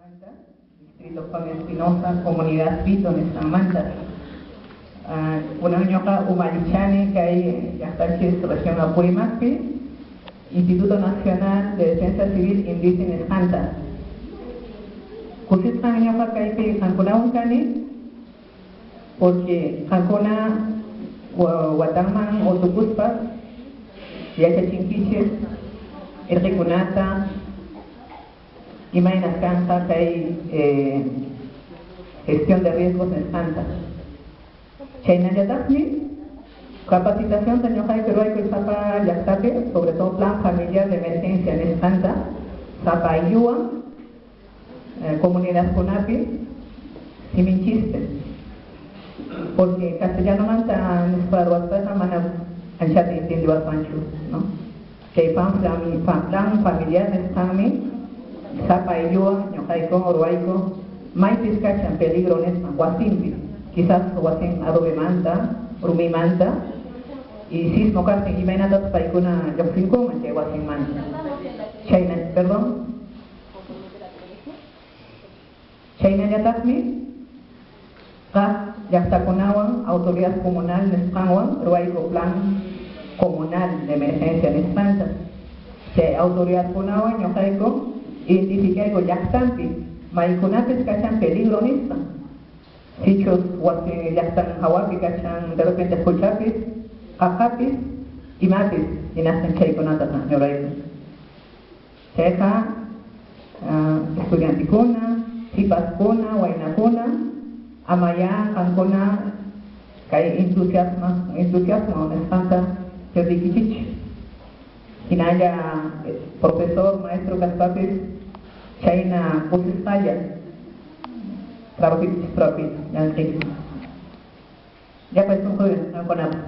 Distrito Juan Espinosa, comunidad Vito nisqanmanta. Kunan ñuqa umallichani kay llaqtanchis región Apurímacpi, Instituto Nacional de Defensa Civil Indígena nisqanta. Kusisqan ñuqa kaypi qankunawan kani, porque qankuna watanman utukuspa yachachinkichis irqikunata imaynas kanqa kay gestión de riesgos nisqanta. Chaynallataqmi capacitación ñuqayku ruwayku sapa llaqtapi, sobre todo plan familiar de emergencia nisqanta, sapa aylluwan comunidadkunapi siminchispi, porque castellanomanta nispa ruwaspaqa mana anchata entiendiwaspanchu, ¿no? Chay plan familiar nisqanmi sapa aylluwan ñuqayku ruwayku maypis kachan peligro nisqan wasinpi, quizás wasin adobemanta, rumimanta, y sismo kaqtin imaynatataq paykuna lluqsinkuman chay wasinmanta. Chayna, perdón. Chaynallataqmi kaq llaqtakunawan autoridad comunal nisqanwan ruwayku plan comunal de emergencia nisqanta. Chay autoridadkunawan ñuqayku identificayku llaqtanpi maykunapis kachan peligro nisqan. Sichus wasi llaqtan hawapi kachan de repente quchapis, qaqapis, imapis hinaspan chaykunata ñurayku. Chayqa estudiantikuna, sipaskuna, waynakuna, amaya qankuna kay entusiasmo nisqanta perdiykichikchu. Hinalla profesor, maestro kaspapis chayna kusisqalla trabajaykichis propio llank'aykichis. Llapa sunquywan qankunapaq.